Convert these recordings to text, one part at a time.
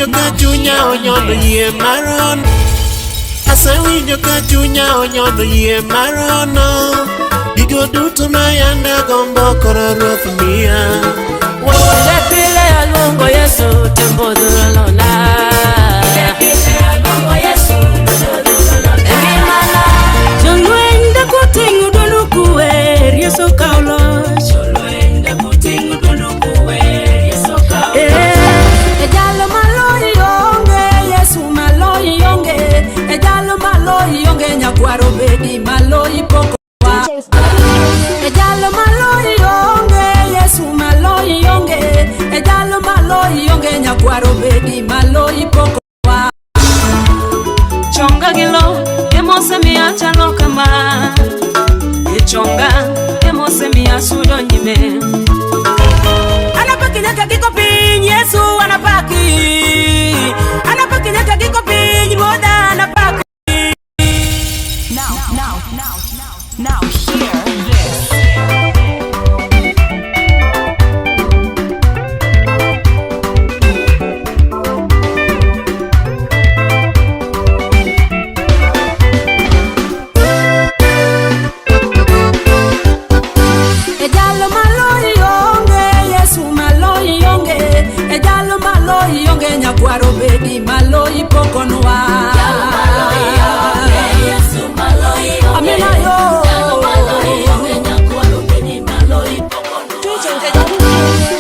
Asewinjo ka chunya onyono yie maron. Asewinjo ka chunya onyono yie marono. Gigo duto ma yande agombo koro Ruoth miya. Pile pile aluongo Yesu to lona. E ngimana. Jolweny dak oting'o duond kwer, Yesu okawo loch. Eh. E jalo maloyi onge, Yesu maloyi onge. E jalo maloyi onge, nyakwaro bedi maloyi poko. E jalo maloyi onge, Yesu maloyi onge. E jalo maloyi onge, nyakwaro bedi maloyi poko. Chonga gi lo emosemiya chalo kama. E chonga emosemiya sudo nyime. Anapaki nyaka giko piny, Yesu anapaki. Anapaki nyaka giko piny, Ruodha anapaki. Now, now, now, now, hear this. E jalo maloyi onge, Yesu maloyi onge. E jalo maloyi onge, nyakwaro bedi maloyi pokonwa. Amina yo.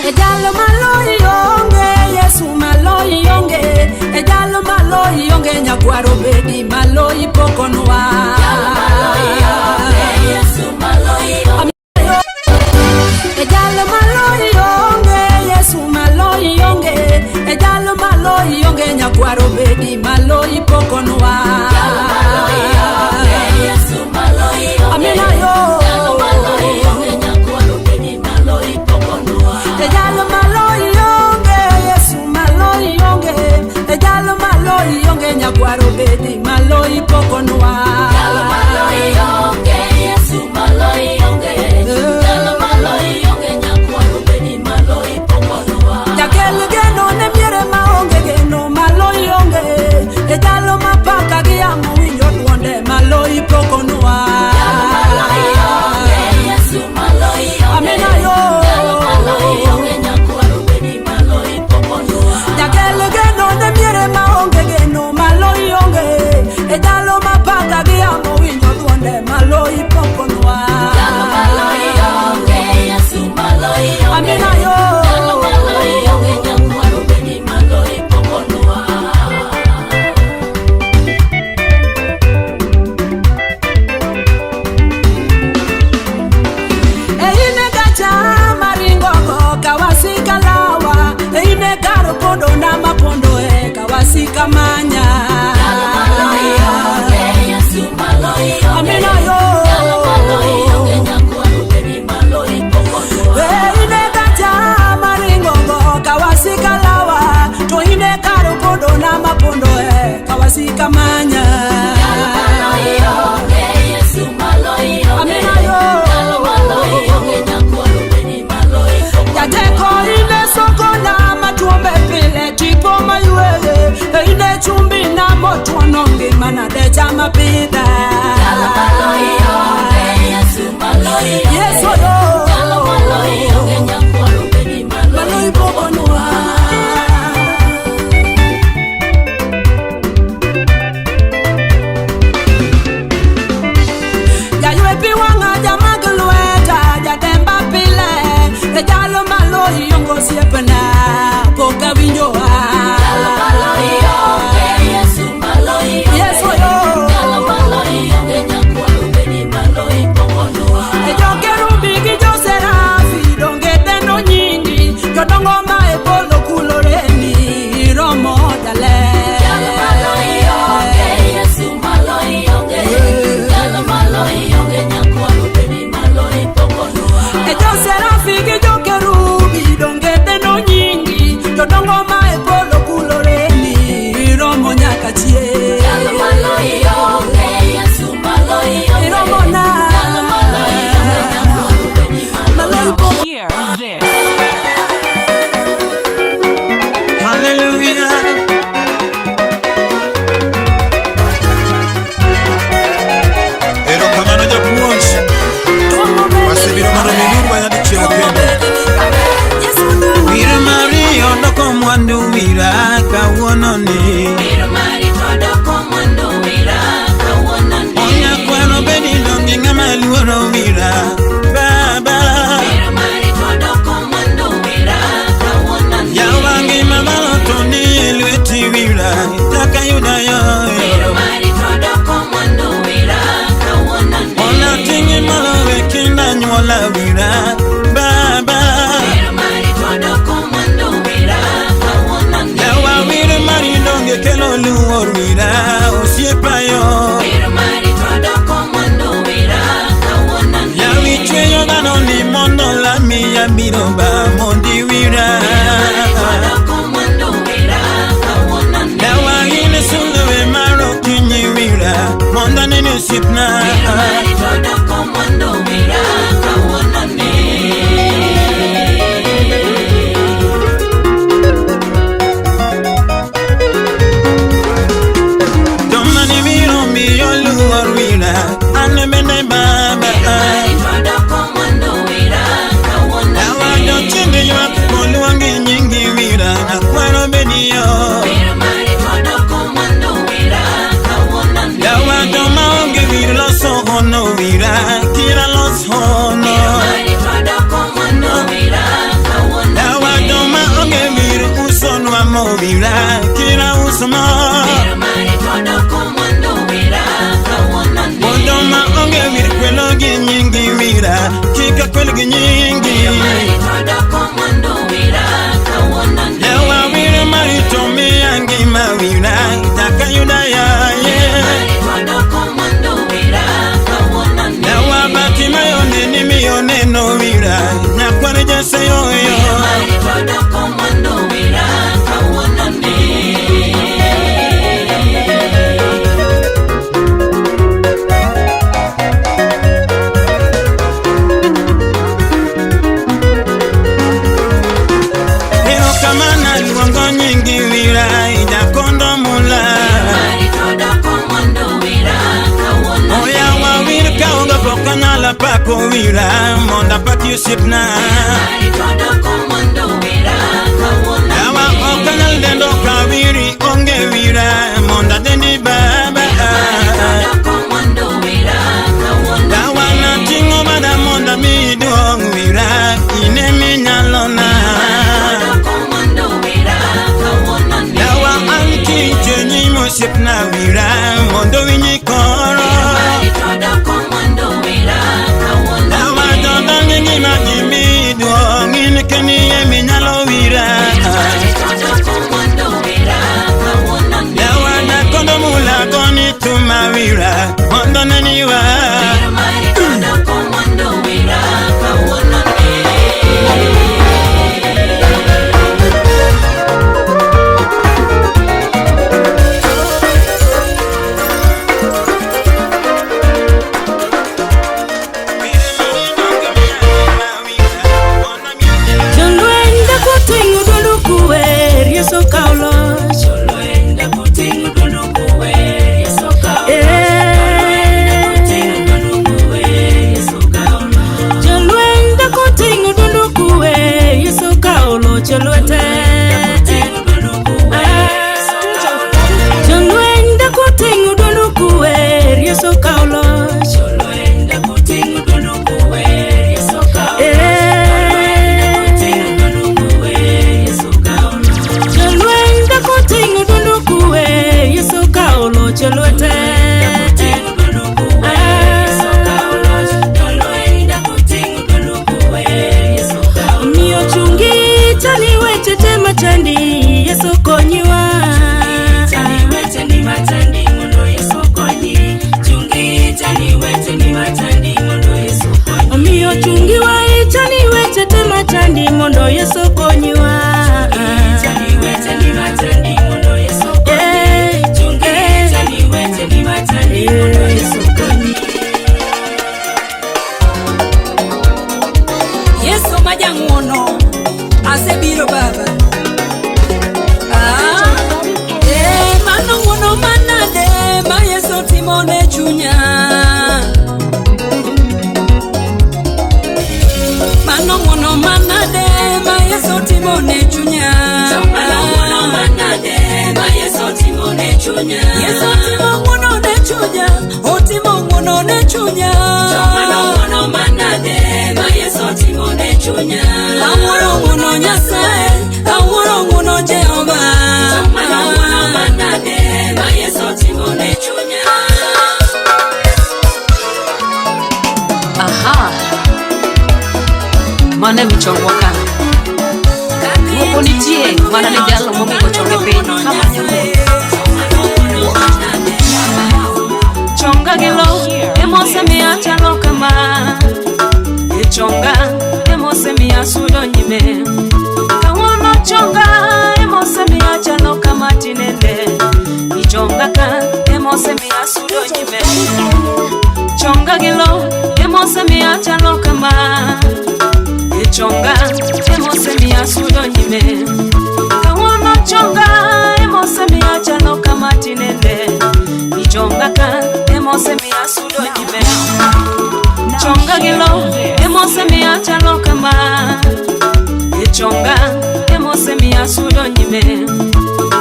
E jalo maloyi onge, Yesu maloyi onge. E jalo maloyi onge, nyakwaro bedi maloyi pokonwa. E jalo maloyi onge, Yesu maloyi onge. E jalo maloyi onge, nyakwaro bedi maloyi pokonwa. Amina yo. E jalo maloyi onge, Yesu maloyi onge. E jalo maloyi onge, nyakwaro bedi maloyi pokonwa. Jakel geno ne miere maonge geno maloyi onge. E jalo mapaka gi yamo winjo duonde maloyi pokonwa. Amina yo. Jakel geno ne miere maonge geno maloyi onge. E jalo mapaka gi yamo winjo duonde maloyi pokonwa. Amina yo. Eine gacha maringogo kawasika lawa. Eine kar pondo na mapondo e kawasika manya. Amina yo. Eine gacha maringogo kawasika lawa. To ine kar pondo na mapondo e kawasika manya. Amina yo. Jateko ine sokona matuombe pile tipo mayueye. Ine chumbi na motuono ngimana decha mapidha. Yesu yo. Maloyi pokonwa. Jaywe pi wang'a jamak lweta jatemba pile. E jalo maloyi onge osiepna pok awinjoa. Yesu yo. E jokerubi gi joserafi donge dendo nyingi. Jodongo ma e polo kuloreni romo jaler. E joserafi gi jokerubi donge dendo nyingi. Jodongo ma e polo osiepna. Joma ni biro miyo luor wira, an bende baba. Dawa jochiende ywak koluongi nyingi wira, akwaro bediyo. Dawa joma onge wir loso hono wira, kira los hono. Dawa joma onge wir usonwa mo wira, kira uso mo. Mondo ma onge wir kwelo gi nyingi wira, kik akwel gi nyingi. Yawa wir marito miya ngima wira, nyaka yuda yaye. Yawa Batimayo neni miyo neno wira, nyakwar Jesse yoyo. Erokamano luongo nyingi wira, jakondo mula. Oya wawir kaonge pok anyal pako wira, mondo apaki osiepna. Yawa ok anyal dendo ka wiri onge wira, mondo adendi baba. Dawa nating'o bada mondo amiyi duong' wira, in eminyalona. Dawa an tich e nyim osiepna wira, mondo winji koro. Dawa jodong' ngima gimiyi duong', in kendi eminyalo wira. Dawa nakondo mula goni tuma wira, mondo neniwa. Jolweny dakoting'o duondu kuwer, Yesu okawo loch. Eh. Jolweny dakoting'o duondu kuwer, Yesu okawo loch e lwete. Jolweny dakoting'o duondu kuwer, Yesu okawo loch. Eh. Jolweny dakoting'o duondu kuwer, Yesu okawo loch e lwete. Omiyo chungi chani weche te machandi, Yesu konyiwa. Omiyo chungi wa ichani weche te machandi mondo Yesu konyiwa. Eh, eh. Yesu ma jang'uono, asebiro baba. Ah, eh, mano ng'uono manade ma Yesu timo ne chunya. Mano ng'uono manade ma Yesu timo ne chunya. Mano ng'uono manade ma Yesu timo ne chunya. Yesu timo ng'uono ne chunya, otimo ng'uono ne chunya. Mano ng'uono manade ma Yesu timo ne chunya. Awuoro ng'uono Nyasaye, awuoro ng'uono Jehova. Mano ng'uono manade ma Yesu timo ne chunya. Aha. Mano e wi chongwa ka. Moko nitie mana ne jalo momigo chonge piny kamanyo Chonga gi lo emosemiya chalo kama. E chonga emosemiya sudo nyime. Kawuono chonga emosemiya chalo kama tinende. Ichonga ka emosemiya sudo nyime. Chonga gi lo emosemiyo achalo kama. E chonga emosemiyo asudo nyime. Kawuono chonga emosemiyo achalo kama tinende. Ichonga ka emosemiyo asudo nyime. Chonga gi lo emosemiyo achalo kama. E chonga emosemiyo asudo nyime.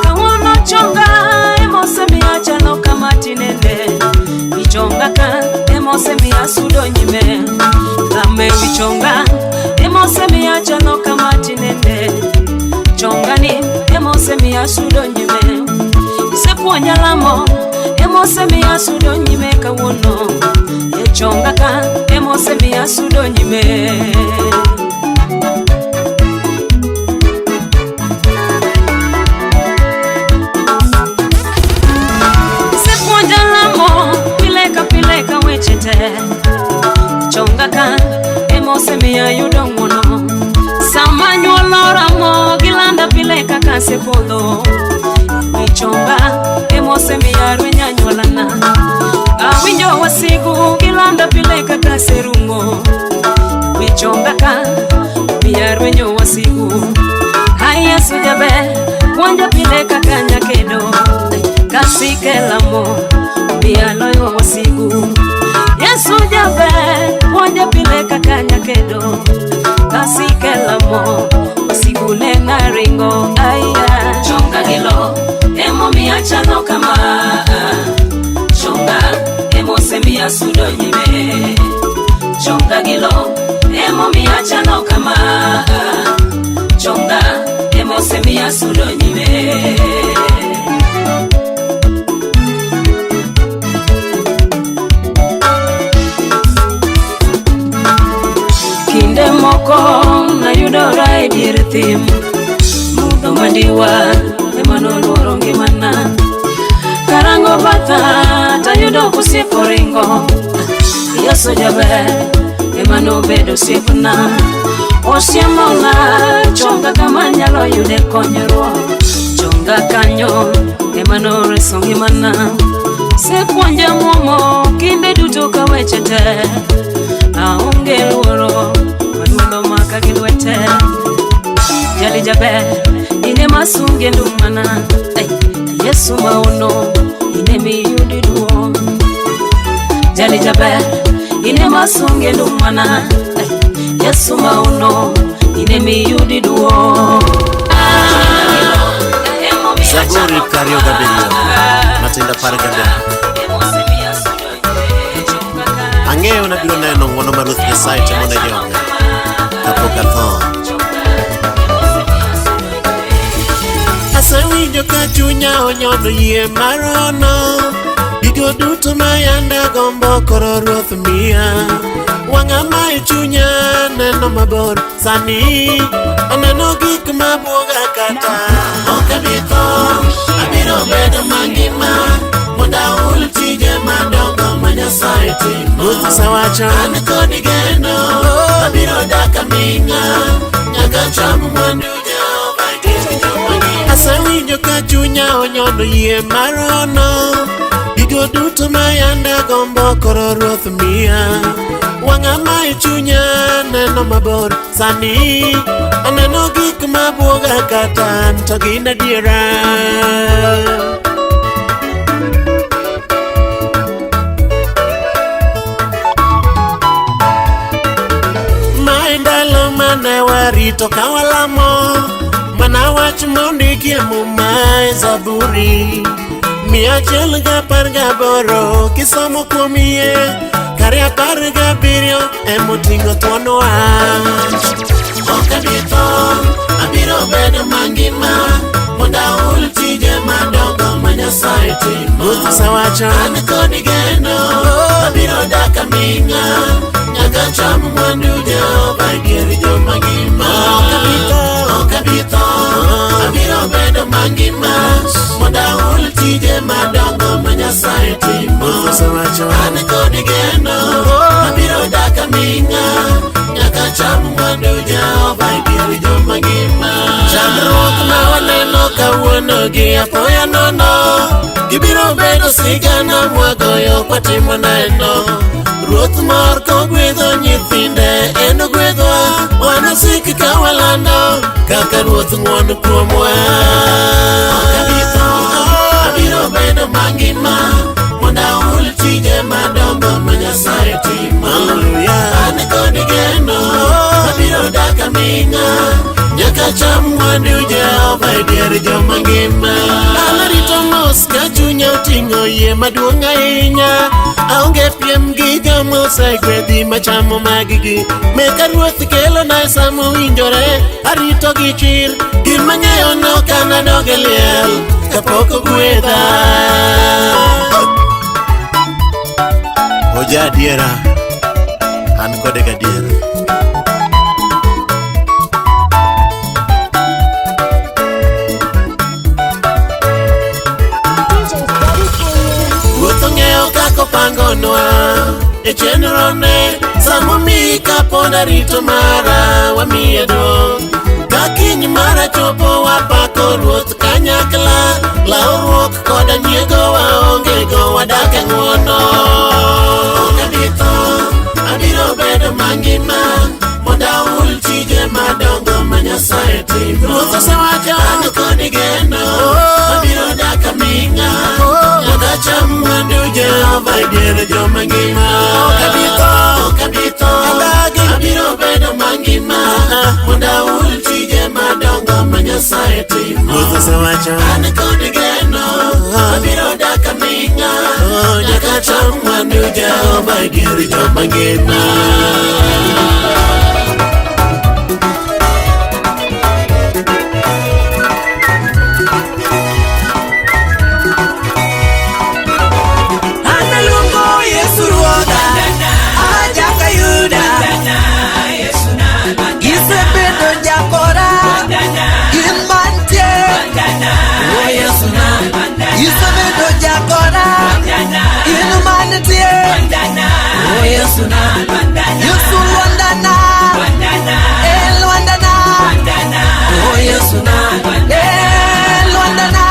Kawuono chonga emosemiyo achalo kama tinende. Ichonga ka emosemiyo asudo nyime. Lame wi chonga emosemiyo achalo kama tinende. Chonga ni emosemiyo asudo nyime. Isepuonja lamo emosemiyo asudo nyime kawuono. E chonga ka emosemiyo asudo nyime. Isepuonja lamo pile ka pile ka weche te. Chonga ka emosemiyo ayudo ng'uono. Sama nyuolo ramo gilanda pile kaka asepodho. Ichonga emosemiyo arwenyo anyuolana. Awinjo wasigu gilanda pile kaka aserumo. Ichonga ka miyo arwenyo wasigu. Ai Yesu jaber, puonja pile kaka nyakedo. Kasike lamo, miyo aloyo wasigu. Yesu jaber, puonja pile kaka nyakedo. Kasike lamo, wasigu nena ringo aya. Chonga gi lo, emomiyo achalo kama. Chonga, emosemiyo asudo nyime. Chonga gi lo, emomiyo achalo kama. Chonga, emosemiyo asudo nyime. Kinde moko nayudora e dier thim, mudho mandiwa ema noluoro ngimana. Karango batha tayudo kosiepo ringo. Yesu jaber ema nobedo osiepna. Osiemona chonga kama anyalo yude konyruok. Chonga kanyo ema noreso ngimana. Sepuonja muomo kinde duto ka weche te. Aonge luoro madundo maka gi lwete. Jali jaber in ema asunge ndumana. Ai, Yesu maono in emiyudi duong'. Jali jaber in ema asunge ndumana. Ai, Yesu maono in emiyudi duong'. Zaburi 27 matindo 13. Ang'eyo nabiro neno ng'wono mar Ruoth Nyasaye timo ne joge kapok atho. Asewinjo ka chunya onyono yie marono. Gigo duto ma yande agombo koro Ruoth miya. Wang'a ma e chunya neno mabor sani. Aneno gik mabuoga kata ok abi tho. Abiro bedo mangima mondo ahul tije madongo ma Nyasaye timo. Ruoth osewacho an kod geno abiro dak aming'a nyaka cham mwandu Jehova e dier joma ngima. Asewinjo ka chunya onyono yie marono. Gigo duto ma yande agombo koro Ruoth miya. Wang'a ma e chunya neno mabor sani. Aneno gik mabuoga kata an to gin adiera. Mae ndalo mane warito ka walamo mana wach mondiki e muma e Zaburi 118 kisomo kuom yie kare 17 emoting'o thuon wach. Ok abi tho, abiro bedo mangima mondo ahul tije madongo ma Nyasaye timo. Ruoth osewacho an kod geno abiro dak aming'a nyaka cham mwandu Jehova e dier joma ngima. Ok abi tho, ok abi tho, abiro bedo mangima mondo ahul tije madongo ma Nyasaye timo. Ruoth osewacho an kod geno abiro dak aming'a nyaka cham mwandu Jehova e dier joma ngima. Chandruok ma waneno kawuono gi apoya nono gibiro bedo sigana mwagoyo kwatimo neno. Ruoth mor kogwedho nyithinde en ogwedhwa wanasik ka walando kaka ruoth ng'won kuomwa. Ok abi tho, abiro bedo mangima mondo ahul tije madongo ma Nyasaye timo. An kod geno, abiro dak aming'a nyaka cham mwandu Jehova e dier joma ngima. An arito mos ka chunya oting'o yie maduong' ahinya. Aonge piem gi joma osegwedhi machamo maggi. Meka ruoth kelona e sa mowinjore, arito gi chir. Gima ng'eyo nok an adog e liel kapok ogwedha. Oja adiera, an kode gadiera. DJ Freddie Kenyon. Ruoth ong'eyo kaka opangonwa e chenrone samomiyi kapod arito mara wamiye duong' ka kiny mara chopo wapako ruoth kanyakla lawruok koda nyiego waonge go wadak e ng'wono. Ok abi tho, abiro bedo mangima mondo ahul tije madongo ma Nyasaye timo. Ruoth osewacho an kod geno abiro dak aming'a nyaka cham mwandu Jehova e dier joma ngima. Ok abi tho, ok abi tho, abiro bedo mangima mondo ahul tije madongo ma Nyasaye timo. Ruoth osewacho an kod geno abiro dak aming'a nyaka cham mwandu Jehova e dier joma ngima. An aluongo Yesu Ruodha, ajaka Yuda. Isebedo jakora, in mantie. Isebedo jakora, in mantie. Yesu Lwandana, eh Lwandana, eh Lwandana,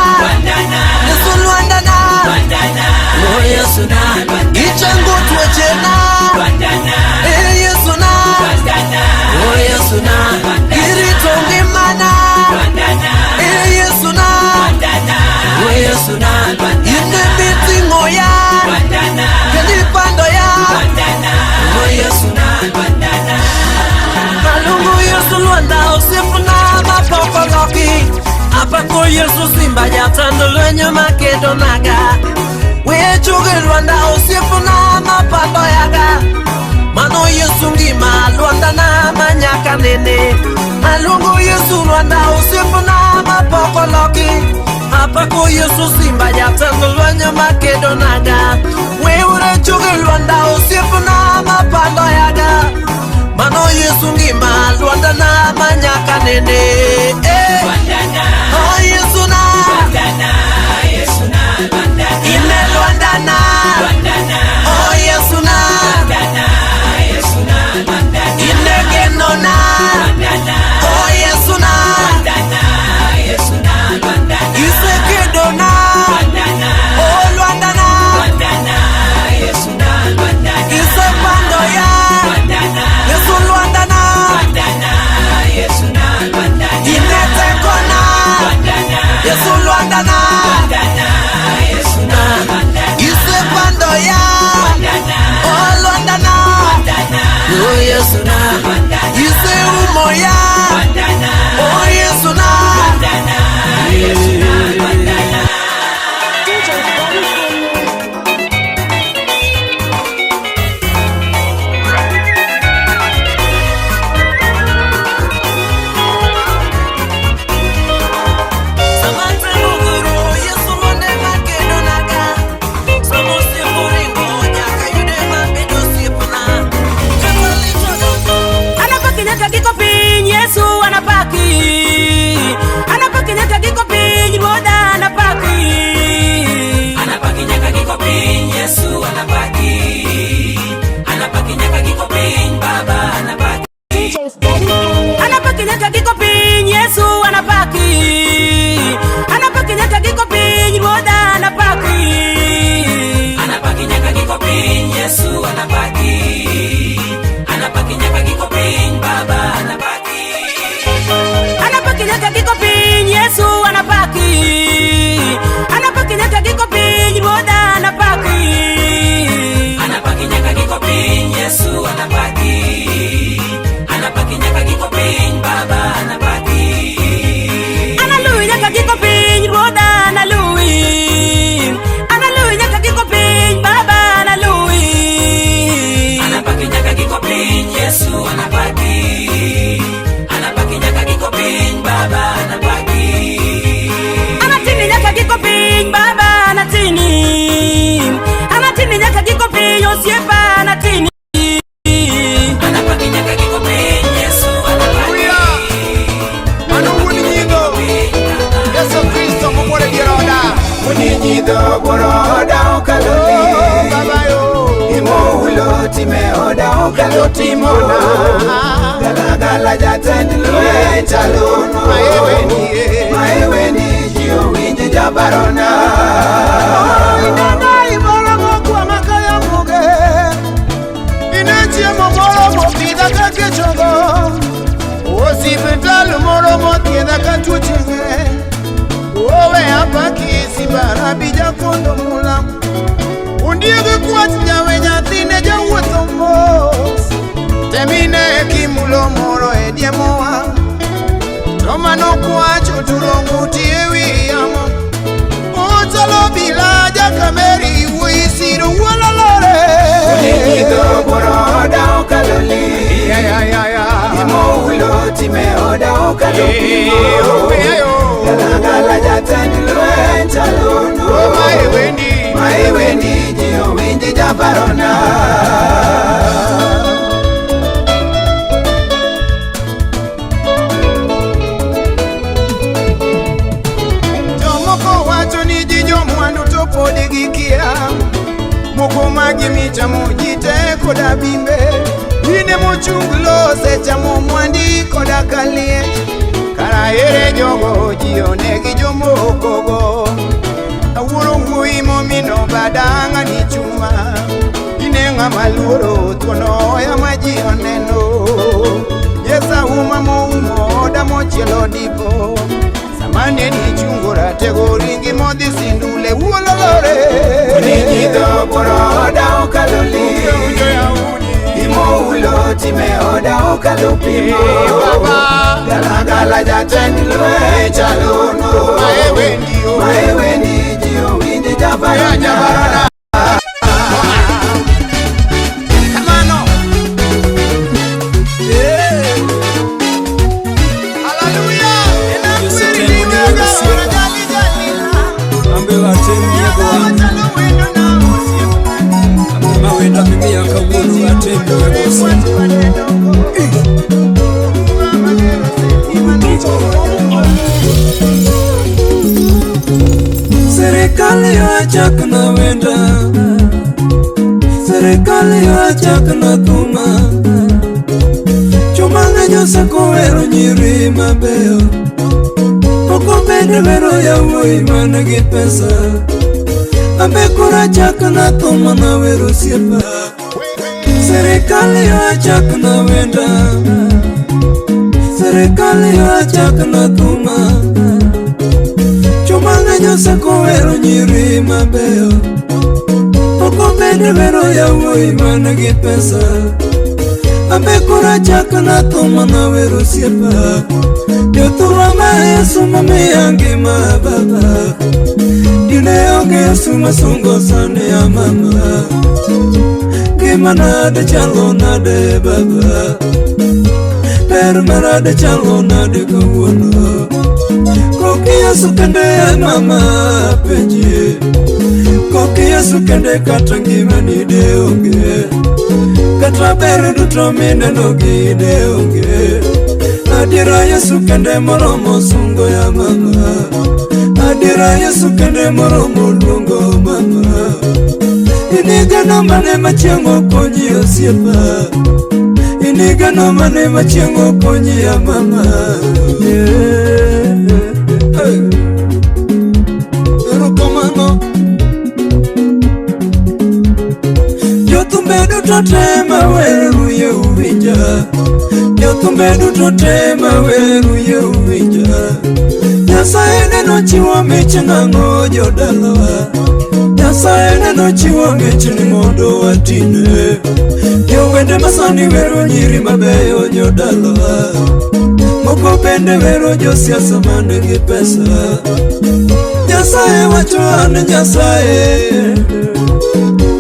Yesu Lwandana. Ichango tuochena, eh Yesu na, irito ngimana, eh Yesu na, in emiting'o ya, kendo ipando ya. Aluongo Yesu Lwanda osiepna mapok oloki. Apako Yesu simba jatend lweny makedo naga. Wechugi Lwanda osiepna mapando yaga. Mano Yesu ngima Lwandana manyaka nene. Aluongo Yesu Lwanda osiepna mapok oloki. Apako Yesu simba jatend lweny makedo naga. Weure chugi Lwanda osiepna mapando yaga. Mano Yesu ngima Lwandana manyaka nene. Eh. Oh Yesu na. Ine Lwandana. Oh Yesu na. Ine genona. Oh Yesu na. Isekedona. Oh Lwandana. Isepando ya. Yesu Lwandana. Ine tekona. Yesu Lwandana. Isepando ya. Oh Lwandana. Oh Yesu na. Iseumo ya. Oh Yesu na. DJ Freddie Kenyon. Samantha Muguru. otimona. Galagala jatend lweny chalono. Maeweni ji owinj jabarona. Inena imoro mokwama kayamuge. Ine chiemo moro mopidha ka kechogo. Osiptal moro mothiedha ka tuoche ng'eny. Owe apaki simba abija kondo mula. Ondieg kwach nyawe nyathine jawuotho mos. Temine kimulo moro e diemo wang'. To mano kwach oturo ng'uti e wi yamo. Ochalo bila jakameri wuoyi siro wuolalore. Onyigo boro oda okaloli. Imoulo time oda okalo pimo. Galagala jatend lweny chalono. Maeweni ji owinj jabarona. Jomoko wacho ni ji jomwandu to pod gikia. Moko magi michamo ji te koda bimbe. Ine mochunglo osechamo mwandi koda kaliech. Kara ere jogo ji onegi jomokogo. Awuoro wuoyi momino badang'a ni chuma. Ine ng'ama luoro thuon oya ma ji oneno. Yesauma moumo oda mochielo dipo. Samane ni chungo ratego ringi modhi sindule wuololore. Onyigo boro oda okaloli. Imoulo time oda okalo pimo. Galagala jatend lweny chalono. Maeweni ji owinj jabarona. Kamano. Hallelujah. Ambe watembiego ambe mawenda mimiya kawuono atembiego osiepa. Serikali yochak na wenda, serikali yochak na thuma. Joma ng'eny osekowero nyiri mabeyo, pok obed wero yawuoyi man gi pesa. Ambe koro achak na thuma na wero osiepa. Serikali yochak na wenda, serikali yochak na thuma. Joma ng'eny osekowero nyiri mabeyo, pok obed wero yawuoyi man gi pesa. Ambe koro achak na thuma na wero osiepa. Jothurwa ma Yesu mamiya ngima baba. Dine onge Yesu masungo sani ya mama. Ngima nade chalo nade baba. Ber marade chalo nade kawuono. Koki Yesu kende ya mama penji. Koki Yesu kende kata ngima ni de onge. Kata ber duto mineno gi de onge. Adiera Yesu kende moromo sungo ya mama. Adiera Yesu kende moromo luongo mama. Inigeno mane machieng' okonyi osiepa. Inigeno mane machieng' okonyi ya mama. Yeah. Hey. Erokamano. Jothumbe duto te maweru ye uwinja. Jothumbe duto te maweru ye uwinja. Nyasaye neno chiwo mich nang'o jodalawa. Nyasaye neno chiwo mich ni mondo watine. Jowende masani wero nyiri mabeyo jodalawa. Moko bende wero josiasa man gi pesa. Nyasaye wacho an Nyasaye.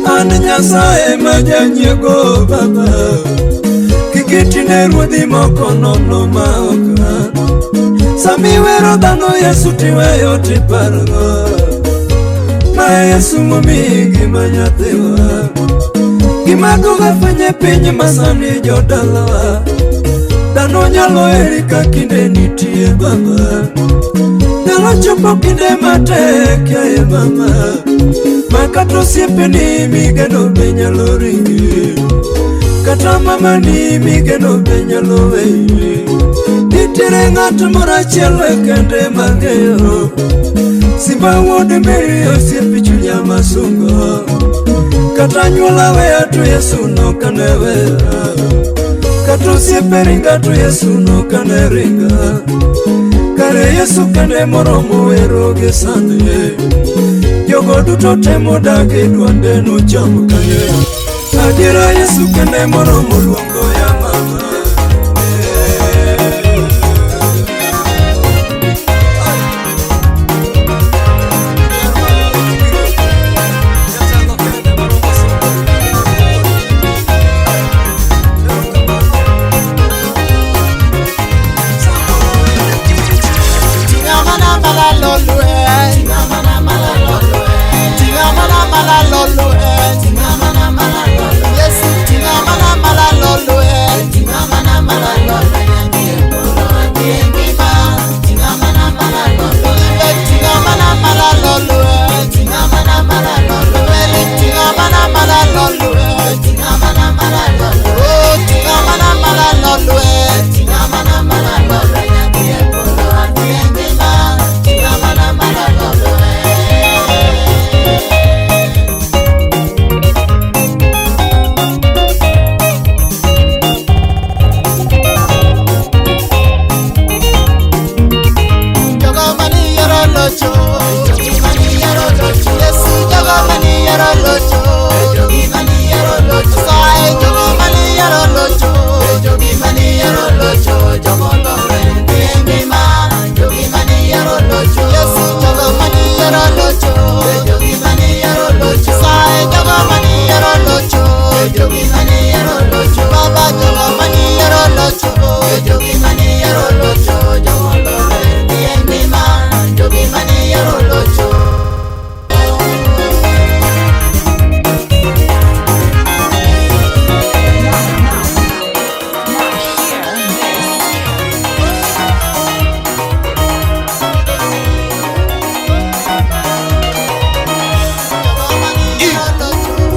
An Nyasaye ma janyiego baba. Kik itine ruodhi moko nono ma ok an. Sami wero dhano Yesu tiweyo tiparogo. Ma Yesu momiyi ngima nyathiwa. Gima duga fwenyo e piny masani jodalawa. Dhano nyalo heri ka kinde nitie baba. Nyalo chopo kinde matek yaye mama. Ma kata osiepeni migeno be nyalo ringi. Kata mamani migeno be nyalo weyi. Nitiere ng'at moro achiel kende mang'eyo. Simba wuod Mary osiep chunya masungo. Kata anyuola weya to Yesu nokane weya. Kata osiepe ringa to Yesu nokane ringa. Kare Yesu kende moromo wero gi sani. Jogo duto temo dagi dwonde nocham kanye. Adiera Yesu kende moromo luongo ya mama.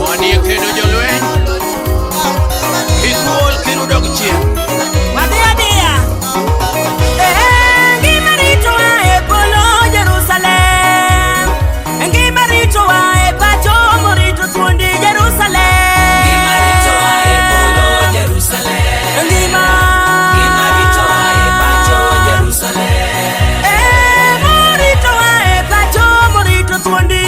Wanie kedo jolweny kik uol kendo udog chien. Wadhi adhiya. Eh, ngima ritowa e polo Jerusalem. Ngima ritowa e pacho morito thuondi Jerusalem. Ngima ritowa e polo Jerusalem. Ngima. Ngima ritowa e pacho Jerusalem. Eh, moritowa e pacho morito thuondi.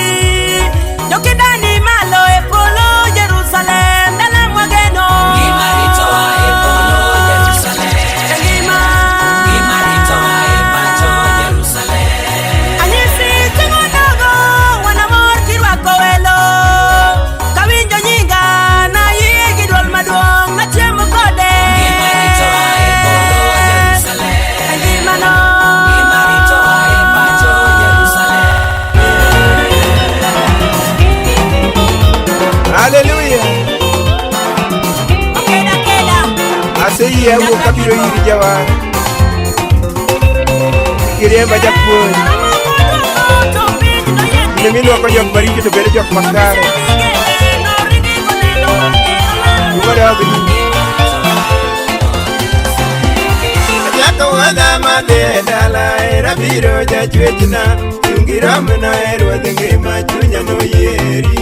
Jokidani malo e polo Jerusalem. Dala mwageno. Ngima ritowa e polo Jerusalem. Ngima. Ngima ritowa e pacho Jerusalem. Anyisi chieng' onogo wanamor kirwako welo. Kawinjo nyinga nayie gi dwol maduong' nachiemo kode. Ngima ritowa e polo Jerusalem. Ngima no. Ngima ritowa e pacho Jerusalem. Haleluya. Aseyie awuok abiro iri jawar. Kiriemba japuonj. Kinde miluoko jok maricho to bedo jok makare. Umadogni. Achako wuodha madhi e dala era biro jachwechna. Chungi romna e ruodh ngima chunya noyieri.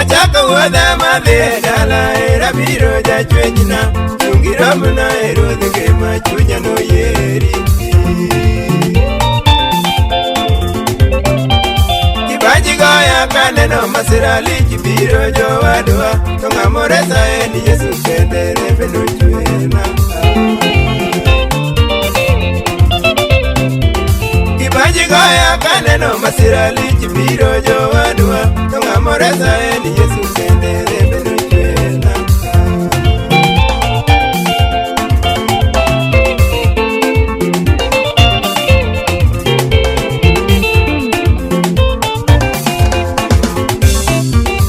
Achako wuodha madhi e dala era biro jachwechna. Chungi romna e ruodh ngima chunya noyieri. Kibaji goya kaneno masira lich biro jowadwa. To ng'ama oresa en Yesu kende rembe nochwerna. Kibaji goya kaneno masira lich biro jowadwa. To ng'ama oresa en Yesu kende rembe nochwerna.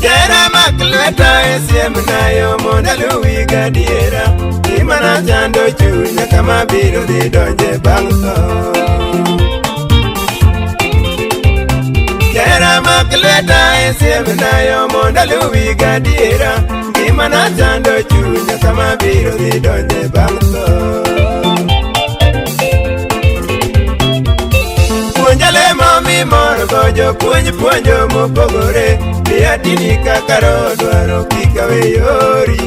Jera mak lweta e siemna yo mondo aluwi gadiera. Gimana chando chunya kama biro dhi donje bang' tho. Hera mak lweta e siemnayo mondo aluwi gadiera. Ngimana chando chunya sama biro dhi donje bang' tho. Puonja lemo mimorgo jopuonj puonjo mopogore. Miya dini kaka Roho dwaro kik awe yori.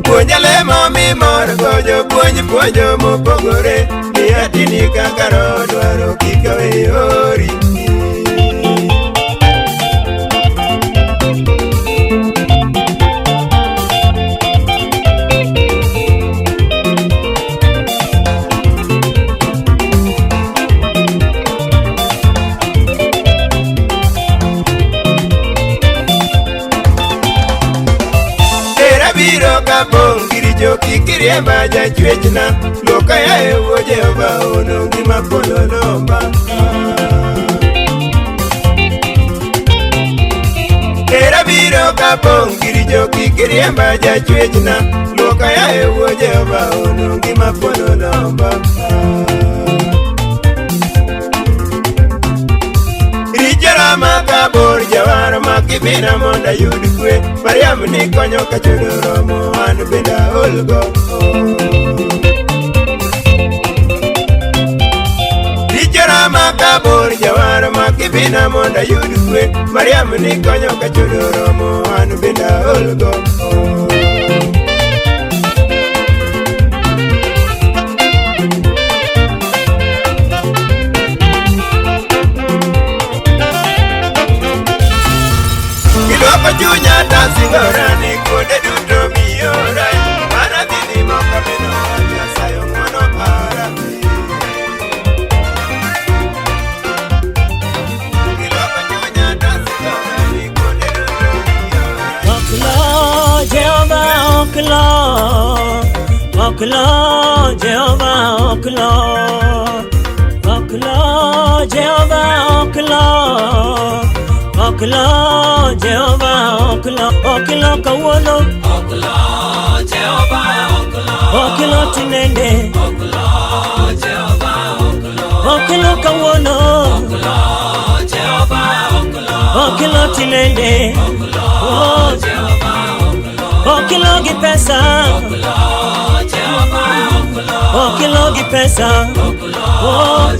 Puonja lemo mimorgo jopuonj puonjo mopogore. Miya dini kaka Roho dwaro kik awe yori. Biro kapong' gi richo kik iriemba jachwechna. Luoka yaye wuo Jehova ono ngima polo lomba. Hera biro kapong' gi richo kik iriemba jachwechna. Luoka yaye wuo Jehova ono ngima polo lomba. Richora kabor jawar makibina mondo ayud kwe. Mariam ni konyo ka chudo romo an bende aolgo. Richora makabor jawar makibina mondo ayud kwe. Mariam ni konyo ka chudo romo an bende aolgo. Chunya tasingora ni kuonde duto miora. Mana dhi limo kameno Nyasaye ong'wono para. Giloko chunya tasingora ni kuonde duto miora. Ok lo Jehova ok lo. Ok lo Jehova ok lo. Ok lo Jehova ok lo. Ok lo Jehova ok lo. Ok lo kawuono. Ok lo Jehova ok lo. Ok lo tinende. Ok lo Jehova ok lo. Ok lo kawuono. Ok lo Jehova ok lo. Ok lo tinende. Ok lo Jehova ok lo. Ok lo gi pesa. Ok lo Jehova ok lo. Ok lo gi pesa. Ok lo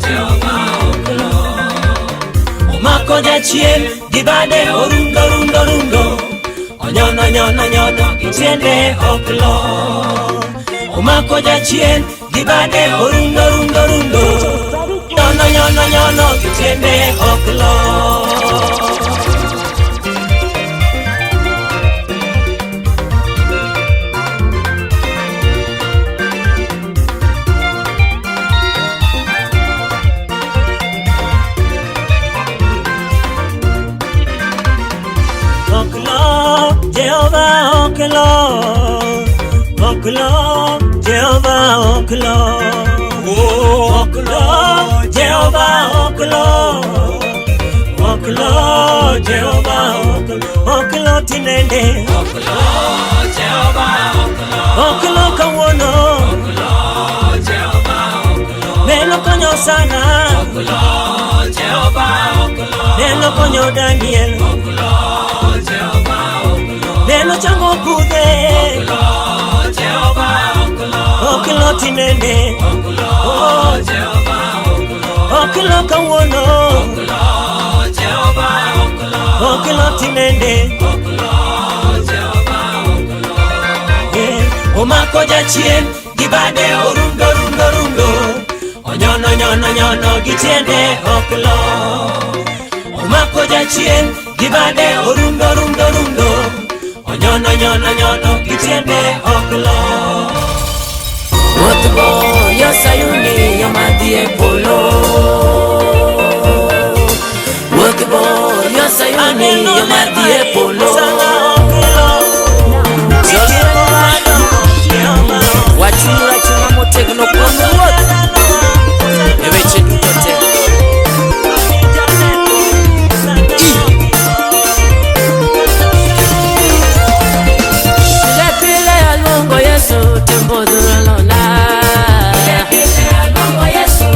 Jehova ok lo. Omako jachien gi bade orundo rundo rundo. Onyono nyono nyono gi tiende ok lo. Omako jachien gi bade orundo rundo rundo. Nyono nyono nyono gi tiende ok lo. Ok lo Jehova ok lo. Ok lo Jehova ok lo. Ok lo Jehova ok lo. Ok lo Jehova ok lo. Ok lo tinende. Ok lo Jehova ok lo. Ok lo kawuono. Ok lo Jehova ok lo. Neno konyo Sara. Ok lo Jehova ok lo. Neno konyo Daniel. Ok lo Jehova ok lo. Neno chango pudhe. Ok lo Jehova ok lo. Ok lo tinende. Ok lo Jehova ok lo. Ok lo kawuono. Ok lo Jehova ok lo. Ok lo tinende. Ok lo Jehova ok lo. Omako jachien gi bade orundo rundo rundo. Onyono nyono nyono gi tiende ok lo. Omako jachien gi bade orundo rundo rundo. Onyono nyono nyono gi tiende ok lo. Wuoth bor yo Sayuni yo madhi e polo. Wuoth bor yo Sayuni yo madhi e polo. Wachung'uru achung'a motegno kuom Ruoth e weche duto te. Pile pile aluongo Yesu tembo dhuralona. Pile pile aluongo Yesu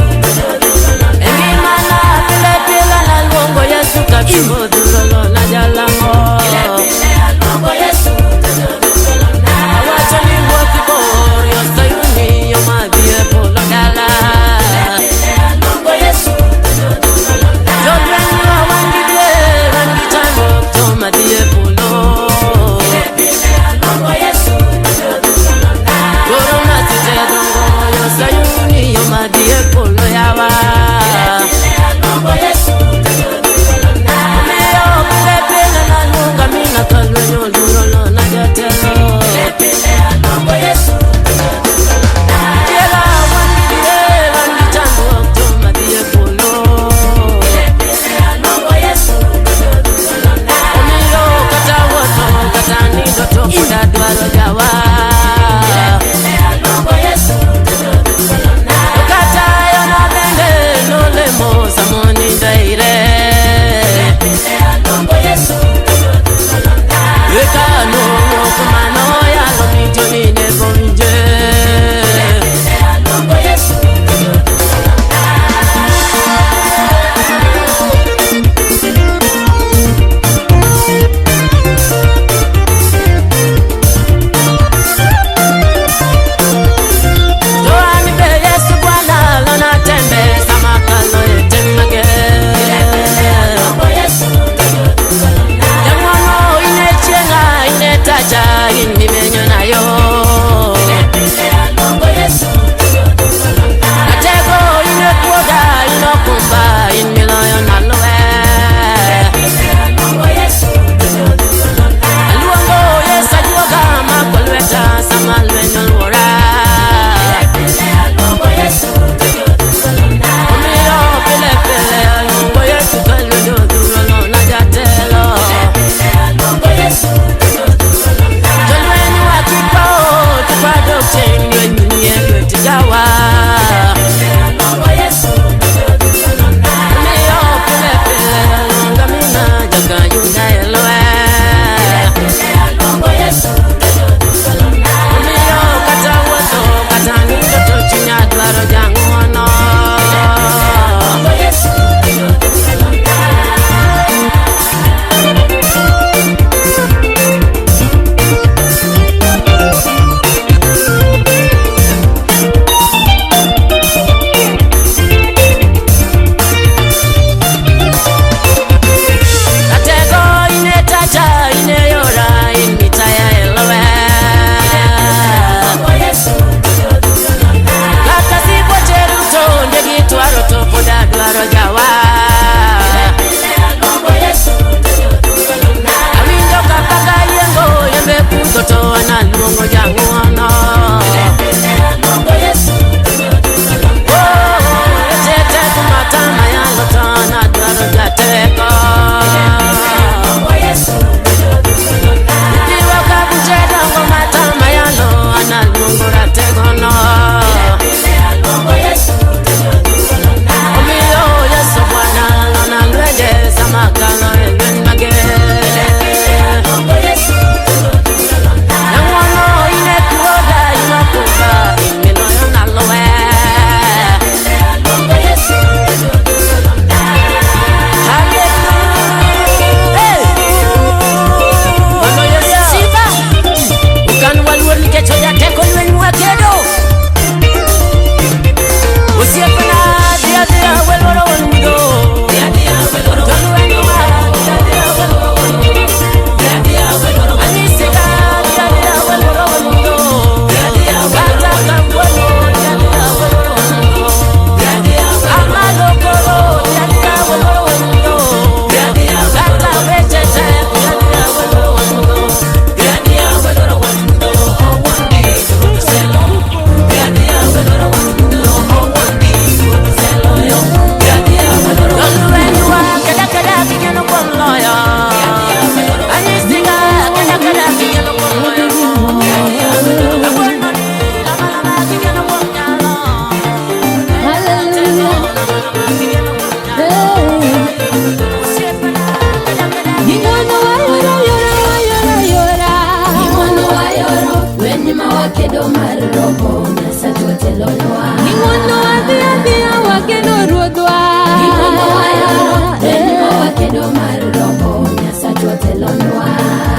mar roho Nyasachwa telonwa. Ging'wono wadhi adhiya wageno Ruodhwa. Ging'wono wayoro lweny ma wakedo mar roho Nyasachwa telonwa.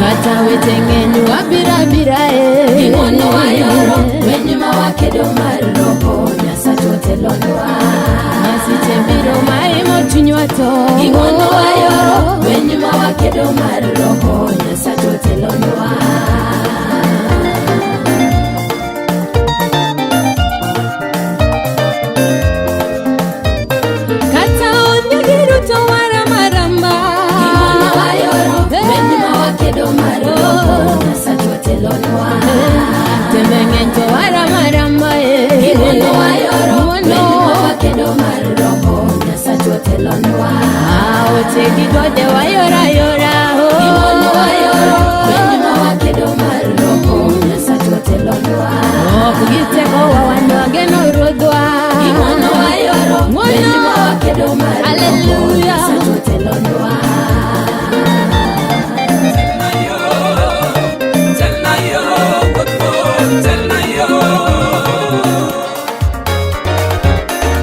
Kata weche ng'eny wabiro abira e. Ging'wono wayoro lweny ma wakedo mar roho Nyasachwa telonwa. Masiche biro maimo chunywa to. Ging'wono wayoro lweny ma wakedo mar roho Nyasachwa telonwa. Kata ondiegi duto waramaramba. Ging'wono wayoro lweny ma wakedo mar roho Nyasachwa telonwa. Tembe ng'eny to waramaramba e. Ging'wono wayoro lweny ma wakedo mar roho Nyasachwa telonwa. Aoche gi gode wayora yora. Oh. Ging'wono wayoro lweny ma wakedo mar roho Nyasachwa telonwa. Ok gitekowa wan wageno Ruodhwa. Ging'wono wayoro lweny ma wakedo mar roho Hallelujah. Nyasachwa telonwa.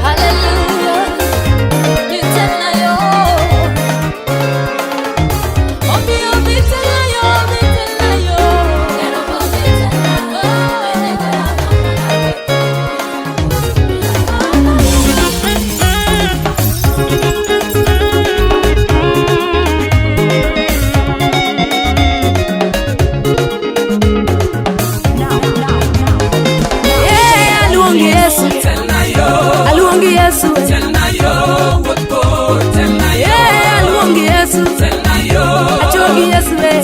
Hallelujah. Nitenayo. Obi obi tenayo, obi tenayo. Eh, aluongi Yesu, aluongi Yesu, eh, aluongi Yesu, achogi Yesu, eh.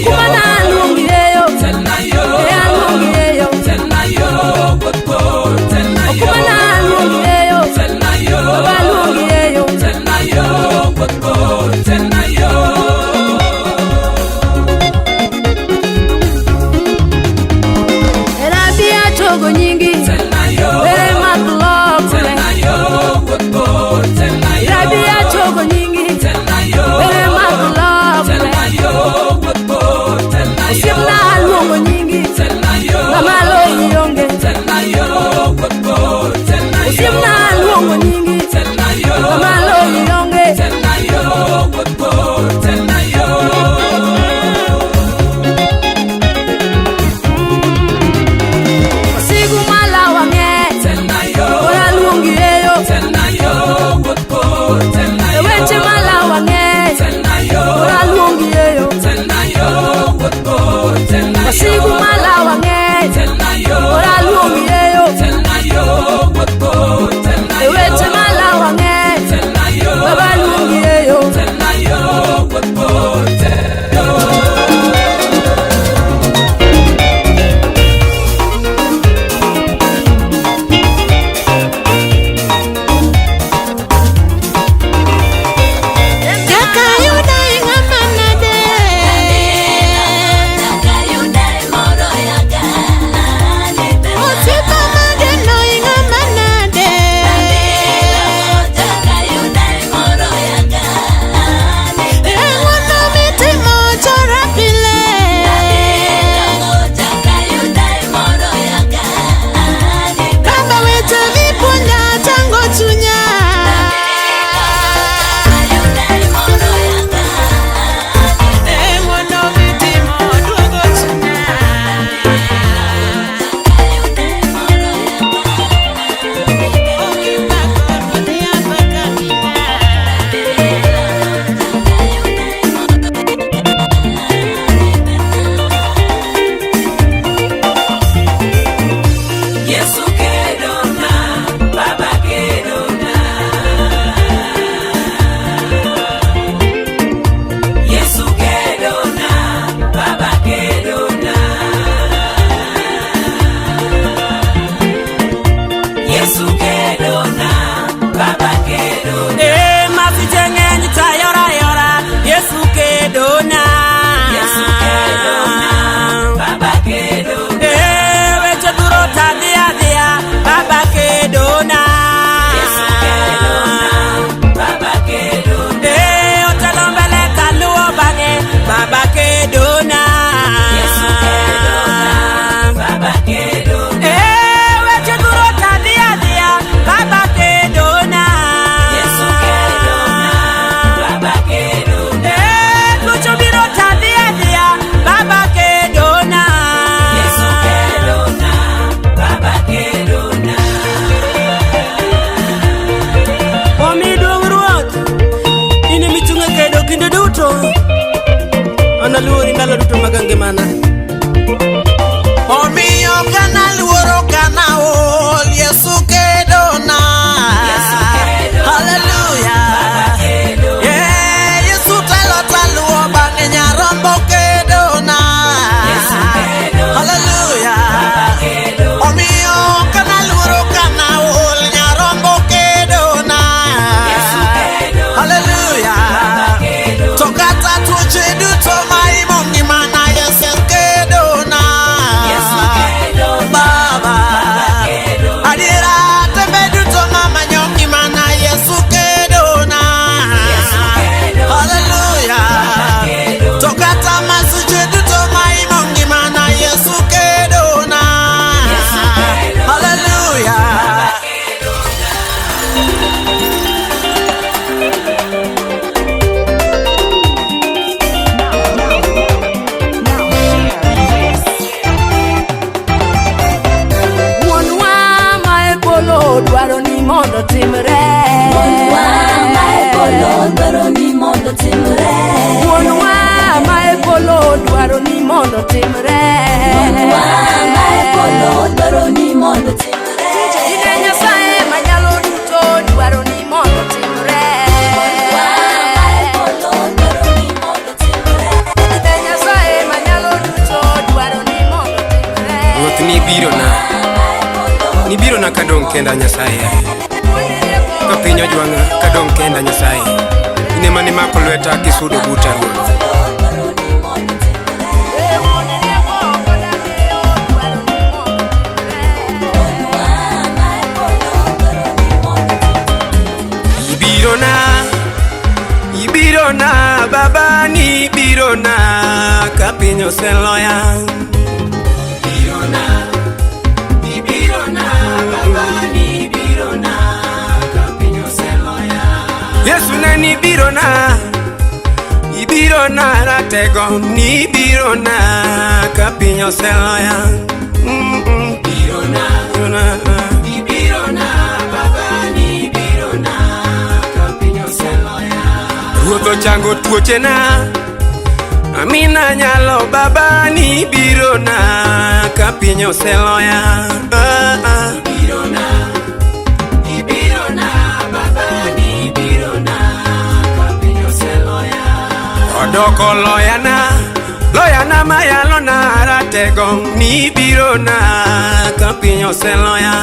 Kumana aluongi eyo, eh, aluongi eyo, kumana aluongi eyo, baba aluongi eyo. Erabi achogo nyingi, were mak lokre. Rabi achogo nyingi, were mak lokre. Osiepna aluongo nyingi, ng'ama loyi onge. Osiepna aluongo nyingi, ng'ama loyi onge. Wasigu malawa ng'eny, koro aluongi eyo. E weche malawa ng'eny, koro aluongi eyo. Wasigu malawa ng'eny, koro aluongi eyo. mondo timre. Wuonwa ma e polo dwaro ni mondo timre. Wuonwa ma e polo dwaro ni mondo timre. Wuonwa ma e polo dwaro ni mondo timre. Ine Nyasaye manyalo duto dwaro ni mondo timre. Wuonwa ma e polo dwaro ni mondo timre. Ine Nyasaye manyalo duto dwaro ni mondo timre. Ruoth nibirona, nibirona kadong' kenda Nyasaye. Ka piny ojwang'a kadong' kenda Nyasaye. In ema nimako lweta kisudo buta Ruoth. Ibirona, ibirona baba nibirona ka piny oseloya. Ibirona, ibirona baba nibirona ka piny oseloya. Yesu ne nibirona, ibirona ratego nibirona ka piny oseloya. Ibirona, ibirona baba nibirona ka piny oseloya. Ruoth ochango tuochena, amina nyalo baba nibirona ka piny oseloya. Ah, ah. Ibirona, ibirona baba nibirona ka piny oseloya. Odoko loyana, loyana mayalona ratego nibirona ka piny oseloya.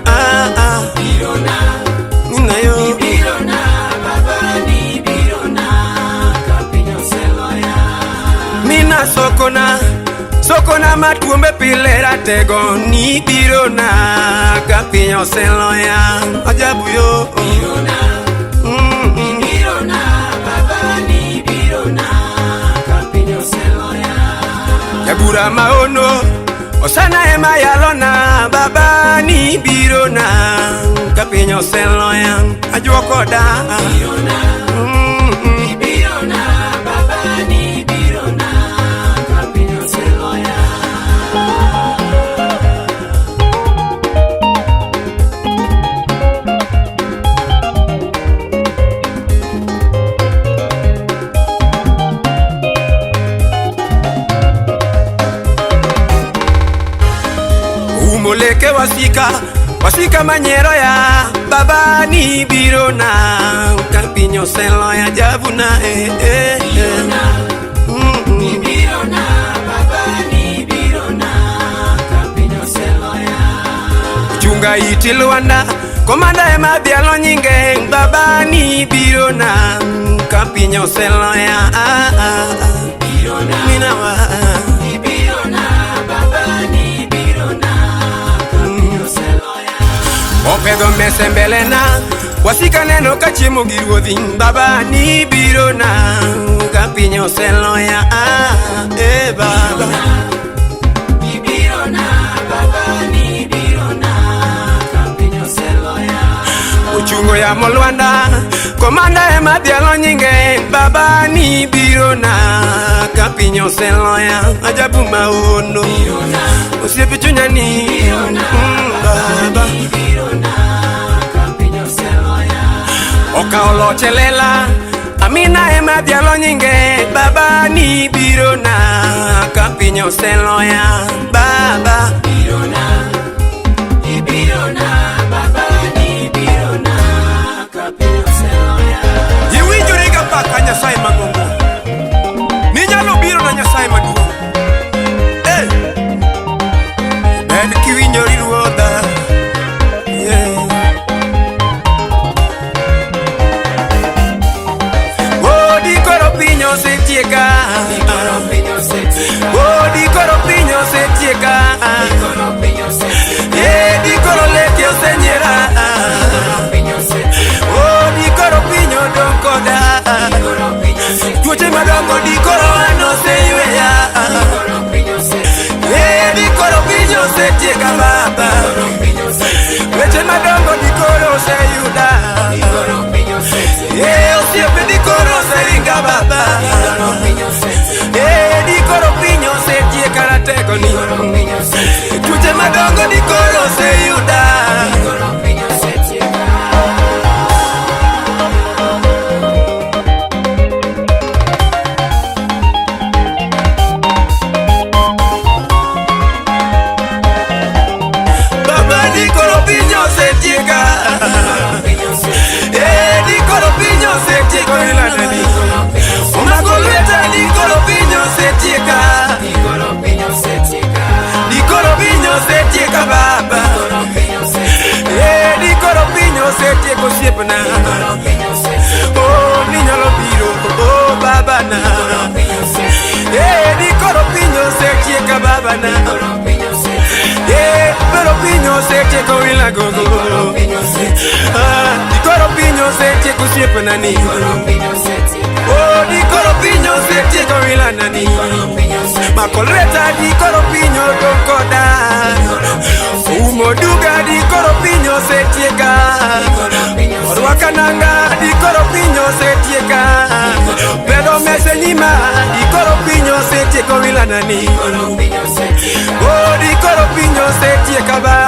Ah, ah. Ibirona, ninayo. Ibirona baba nibirona ka piny oseloya. Mina sokona, sokona matuombe pile ratego nibirona ka piny oseloya. Ajabu yo. Ibirona, ibirona baba nibirona ka piny oseloya. Jabura maono osana ema yalona baba nibirona ka piny oseloya ajuokoda. Ibirona, ibirona baba nibirona ka piny oseloya. Umo leke wasika, wasika manyiero ya baba nibirona ka piny oseloya javuna eh, eh, eh. Ibirona baba nibirona ka piny oseloya. Chunga iti lwanda komanda ema dhialo nyinge baba nibirona ka piny oseloya. Ah, ah, ah. Minawa. Ibirona baba nibirona ka piny oseloya. Opedho mese mbelena wasika neno ka chiemo gi ruodhi baba nibirona ka piny oseloya. Ah, eh, baba Ibirona baba nibirona ka piny oseloya. Ochungo yamo lwanda komanda ema dhialo nyinge baba nibirona ka piny oseloya ajabu maono osiepe chunya ni baba Okawo loch e lela amina ema dhialo nyinge baba nibirona ka piny oseloya baba Ibirona, ibirona baba nibirona ka piny oseloya. Iwinjori ga paka Nyasaye mang'ongo ninyalo biro na Nyasaye maduong'. Eh, bed kiwinjori ruodha yeah. Odi koro piny osetieka. Odi koro piny osetieka. Eh, di koro leke osenyiera. Odi koro piny odong' koda. Tuoche madongo di koro an oseyweya. Eh, di koro piny osetieka baba. Weche madongo di koro oseyuda. Eh, osiepe di koro oseringa baba. Eh, di koro piny osetieka ratego ni. Tuoche madongo di koro oseyuda. osiepna. Oh, ninyalo biro, oh babana. Eh, dikoro piny osetieka babana. Eh, koro piny osetieko wila gogo. Ah, dikoro piny osetieko osiepna ni. Oh, dikoro piny osetieko wilana ni. Mako lweta dikoro piny odong' koda. Umo duga dikoro piny osetieka. Orwaka nanga dikoro piny osetieka. Bedo mese nyima dikoro piny osetieko wilana ni. Oh, dikoro piny osetieka ba.